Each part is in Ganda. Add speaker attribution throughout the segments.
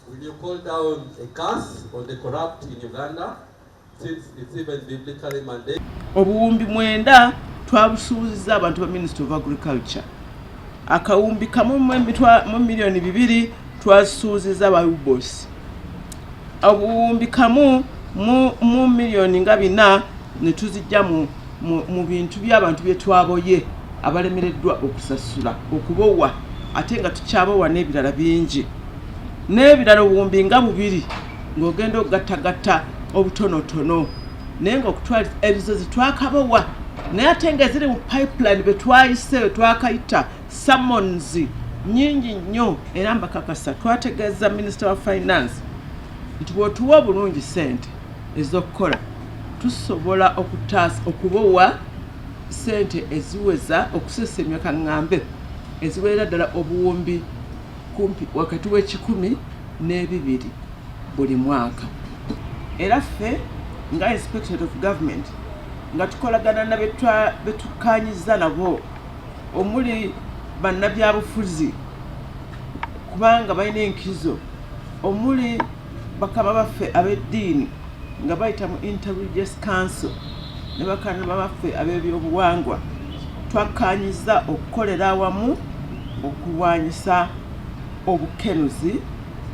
Speaker 1: Will you call down a curse on the corrupt in Uganda since it's even biblically mandated?
Speaker 2: Obuwumbi 9 twabusuubuzizza abantu ba Ministry of Agriculture. Akawumbi kamu mu 2 miliyoni twasuuzizza ba UBOS. Obuwumbi kamu mu miliyoni nga 400 ne tuzijja mu bintu by'abantu bye twaboye abalemereddwa okusasula okubowa, ate nga tukyabowa n'ebirala bingi, n'ebirala obuwumbi nga 2 ng'ogenda okugattagatta obutonotono, naye nga okutwala ebizozi twakabowa, naye ate nga eziri mu pipeline betwayise betwakayita summons nyingi nnyo. Era mbakakasa, twategeeza Minisita wa Finance nti bw'otuwa obulungi sente ez'okukola, tusobola okutaasa okubowa sente eziweza okusesemya kaŋŋambe eziwerera ddala obuwumbi kumpi wakati w'102 buli mwaka. Era ffe nga Inspectorate of Government, nga tukolagana na betukkanyiza nabo omuli bannabyabufuzi, kubanga balina enkizo, omuli bakama baffe ab'eddiini nga bayita mu Interreligious Council, ne bakama baffe ab'ebyobuwangwa, twakkanyiza okukolera awamu okulwanyisa obukenuzi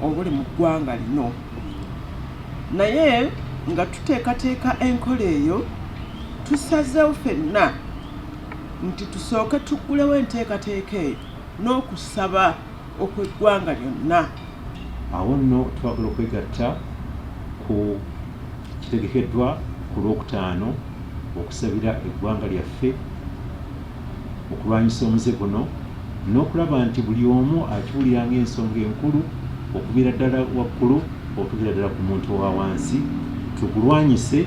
Speaker 2: obuli mu ggwanga lino. Naye nga tuteekateeka enkola eyo, tusazeewo ffenna nti tusooke tuggulewo enteekateeka eyo n'okusaba okw'eggwanga lyonna.
Speaker 3: Awo nno twagala okwegatta ku kitegekeddwa ku Lwokutaano okusabira eggwanga lyaffe, okulwanyisa omuze guno n'okulaba nti buli omu akiwulira ng'ensonga enkulu, okuviira ddala waggulu okutuukira ddala ku muntu owa wansi, tugulwanyise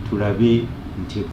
Speaker 3: tulabe nti.